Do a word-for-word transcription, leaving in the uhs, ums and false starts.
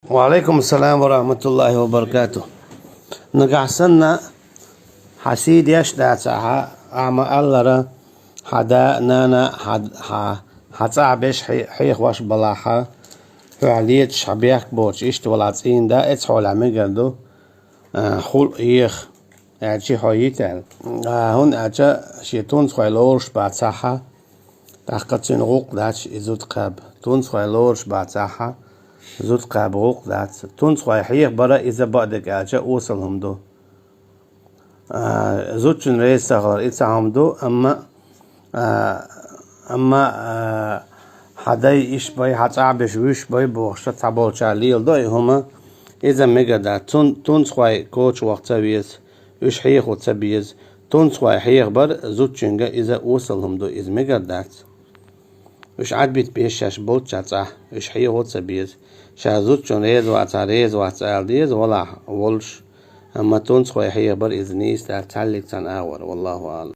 Ва алейкум салам ва рахматуллахи ва баракатух. Нагахь санна хьа сий деш дацахьа, ахьа ма-аллара, хьа да, нана, хьа, хьа, хьа цӀа беш хье-, хьехош балахьа, хьоьхьа леташ хьа бехк боцуш, иштта вала цӀийна да, эцхьолехь мегар ду, а, хул еха, аьлчи хьо йита аьлла. А, хӀунда аьлча шен тунцхой лоруш бацахьа, тӀаккха цуьнан гӀуллакх дац и зуда кхаба. Тунцхой лоруш бацахьа, зуда кхаба гӀуллакх дац. Тунцхой хьехабар иза бакъдерг аьлча осал хӀума ду. А, зудчун реза ца хилар и цхьа хӀума ду, амма, а, амма, а, хьа дай иш бай, хьа цӀа беш вуьш бай бохуш цхьаболчара леладо и хӀума, иза мегар дац. Цун-, тунцхой коча ваха ца веза, уьш хьехо ца беза. Тунцхой хьехабар зудчуьнга иза осал хӀума ду, иза мегар дац. Уьш Ӏадбита беза шаьш болчча цӀахь, уьш хьехо ца беза. Ша зудчун реза вацахь, реза вац ала деза, валахь, волуш. Амма тунцхой хьехабар иза нийса дац, цхьаьллиг цхьана агӀор, валлаху аӀлам.